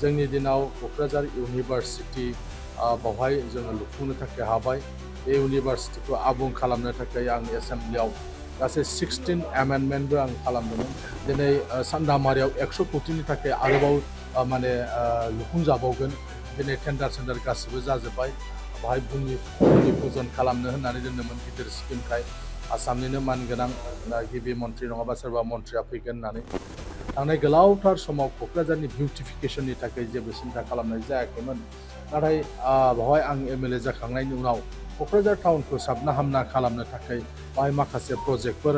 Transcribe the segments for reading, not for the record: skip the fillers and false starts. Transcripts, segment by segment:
जोंनि दिनाव क'क्राझार इउनिभार्सिटि बावहाय जोङो लुफुंनो थाखाय हाबाय। बे इउनिभार्सिटिखौ आबुं खालामनो थाखाय आं एसेम्बलियाव गासै 16 एमेन्डमेन्टबो आं खालामदोंमोन। दिनै सान्दामारियाव 100 कौटिनि थाखाय आरोबाव लुफुंजाबावगोन। दिनै टेन्डार गासिबो जाजोब्बाय। बाहाय भुमि फुजन खालामनो होननानै दोन्दोंमोन गिदिर स्किमखाय आसामनिनो मानगोनां गिबि मन्थ्रि नङाबा सोरबा मन्थ्रिया फैगोन होननानै। थांनाय गोलावथार समाव क'क्राझारनि बिउटिफिकेसननि थाखाय जेबो सिन्था खालामनाय जायाखैमोन। नाथाय बेवहाय आं एमएलए जाखांनायनि उनाव क'क्राझार टाउनखौ साबना हामना खालामनो थाखाय बाहाय माखासे प्रजेक्टफोर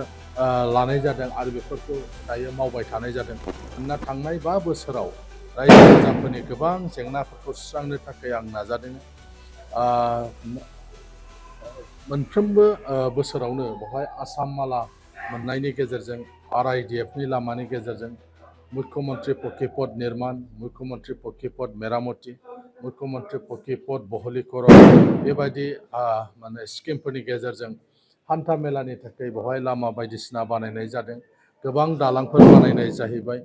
लानाय जादों आरो बेफोरखौ दायो मावबाय थानाय जादों। मानोना थांनाय 5 बोसोराव रायजो राजाफोरनि गोबां जेंनाफोरखौ सुस्रांनो थाखाय आं नाजादों। मोनफ्रोमबो बोसोरावनो बेवहाय आसाम माला मोननायनि गेजेरजों RIDFनि लामानि गेजेरजों मुख्यमन्त्रि पक्की निर्मान, मुख्यमन्त्रि पक्की मेरामति, मुख्यमन्त्रि पक्की बहलीकरण बेबायदि स्किमफोरनि गेजेरजों हान्था मेलानि थाखाय बेवहाय लामा बायदिसिना बानायनाय जादों। गोबां दालांफोर बानायनाय जाहैबाय।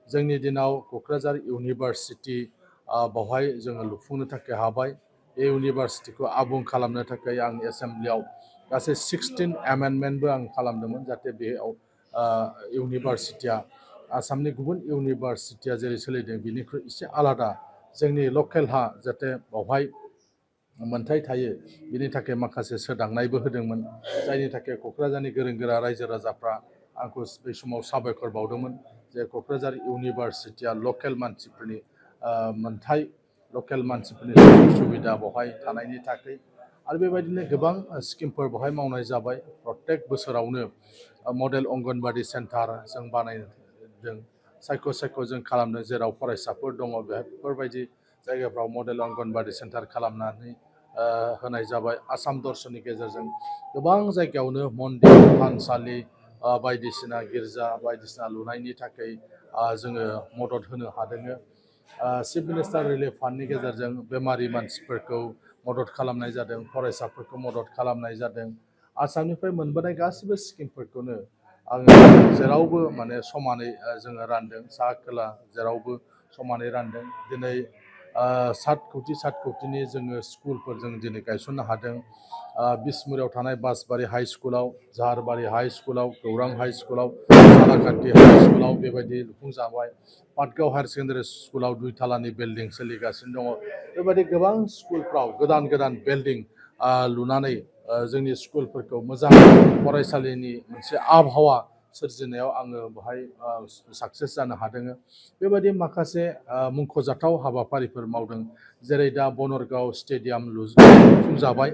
जोंनि दिनाव क'क्राझार इउनिभार्सिटि बावहाय जोङो लुफुंनो थाखाय हाबाय। बे इउनिभार्सिटिखौ आबुं खालामनो थाखाय आं एसेम्बलियाव गासै 16 एमेन्डमेन्टबो आं खालामदोंमोन जाहाथे बेयाव इउनिभार्सिटिया आसामनि गुबुन इउनिभार्सिटिया जेरै सोलिदों बिनिख्रुइ एसे आलादा जोंनि लकेल हा जाहाथे बावहाय मोन्थाय थायो बिनि थाखाय माखासे सोदांनायबो होदोंमोन। जायनि थाखाय क'क्राझारनि गोरों गोरा रायजो राजाफ्रा आंखौ बे समाव साबायखर बावदोंमोन जे क'क्राझार इउनिभार्सिटिया लकेल मानसिफोरनि मोन्थाय लकेल मानसिफोरनि सुबिदा बेवहाय थानायनि थाखाय आरो बेबायदिनो गोबां स्किमफोर बेवहाय मावनाय जाबाय। प्रत्येक बोसोरावनो मडेल अंगनबादि सेन्टार जों बानायदों। सायख' जों खालामदों जेराव फरायसाफोर दङ बेफोरबायदि जायगाफ्राव मडेल अंगनबादि सेन्टार खालामनानै होनाय जाबाय। आसाम दर्शननि गेजेरजों गोबां जायगायावनो मन्दिर थानसालि बायदिसिना गिर्जा बायदिसिना लुनायनि थाखाय जोङो मदद होनो हादों। चिफ मिनिस्टार रिलिफ फान्डनि गेजेरजों बेमारि मानसिफोरखौ मदद खालामनाय जादों, फरायसाफोरखौ मदद खालामनाय जादों। आसामनिफ्राय मोनबोनाय गासिबो स्किमफोरखौनो आङो जेरावबो समानै जोङो रानदों। सा खोला जेरावबो समानै रानदों। दिनै 7 कौटिनि जोङो स्कुलफोर जों दिनै गायसननो हादों। बिसमुरियाव थानाय बासबारि हाइ स्कुलाव, जाहारबारि हाइ स्कुलाव, गौरां हाइ स्कुलाव, सालाकाथि हाइ स्कुलाव बेबायदि लुफुंजाबाय। पाटगाव हायार सेकेन्डारि स्कुलाव 2 थालानि बिल्डिं सोलिगासिनो दङ। बेबायदि गोबां स्कुलफ्राव गोदान बिल्डिं लुनानै जोंनि स्कुलफोरखौ मोजां फरायसालिनि मोनसे आबहावा सोरजिनायाव आङो बेवहाय साक्सेस जानो हादों। बेबायदि माखासे मुंख'जाथाव हाबाफारिफोर मावदों। जेरै दा बनरगाव स्टेडियाम लुफुंजाबाय।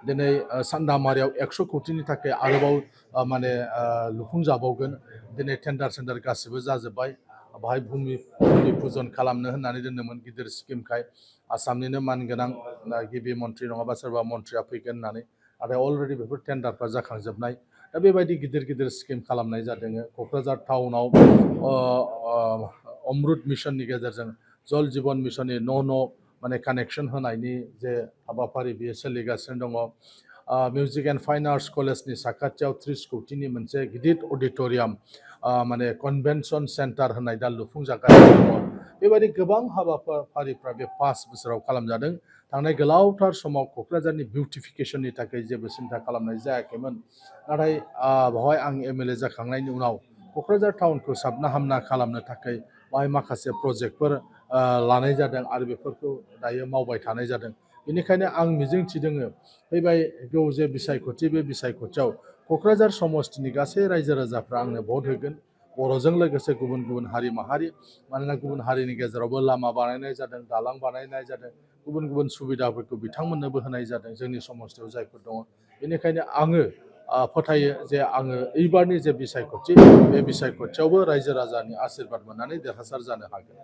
दिनै सान्दामारियाव 100 कौटिनि थाखाय आरोबाव लुफुंजाबावगोन। दिनै टेन्डार गासिबो जाजोब्बाय। बाहाय भुमि फुजन खालामनो होननानै दोन्दोंमोन गिदिर स्किमखाय आसामनिनो मानगोनां गिबि मन्थ्रि नङाबा सोरबा मन्थ्रिया फैगोन होननानै। नाथाय अलरेडि बेफोर टेन्डारफ्रा जाखांजोबनाय। दा बेबायदि गिदिर स्किम खालामनाय जादों। क'क्राझार टाउनाव अमृत मिशननि गेजेरजों जल जीवन मिशननि न' कानेक्सन होनायनि जे हाबाफारि बेयो सोलिगासिनो दङ। मिउजिक एन्ड फाइन आर्ट्स कलेजनि साखाथियाव 30 कौटिनि मोनसे गिदिर अडिट'रियाम कनभेनसन सेन्टार होननाय दा लुफुंजागासिनो दङ। बेबायदि गोबां हाबाफारिफ्रा बे 5 बोसोराव खालामजादों। थांनाय गोलावथार समाव क'क्राझारनि बिउटिफिकेसननि थाखाय जेबो सिन्था खालामनाय जायाखैमोन। नाथाय बेवहाय आं एमएलए जाखांनायनि उनाव क'क्राझार टाउनखौ साबना हामना खालामनो थाखाय बाहाय माखासे प्रजेक्टफोर लानाय जादों आरो बेफोरखौ दायो मावबाय थानाय जादों। बेनिखायनो आं मिजिंथिदों फैगौ जे बिसायख'थि बे बिसायख'थियाव क'क्राझार समस्तिनि गासै रायजो राजाफ्रा आंनो भट होगोन। बर'जों लोगोसे गुबुन हारि माहारि मानोना गुबुन हारिनि गेजेरावबो लामा बानायनाय जादों, दालां बानायनाय जादों, गुबुन सुबिदाफोरखौ बिथांमोननोबो होनाय जादों जोंनि समस्तियाव जायफोर दङ। बेनिखायनो आङो फोथायो जे आङो एइबारनि जे बिसायख'थि बे बिसायख'थियावबो रायजो राजानि आशीर्बाद मोननानै देरहासार जानो हागोन।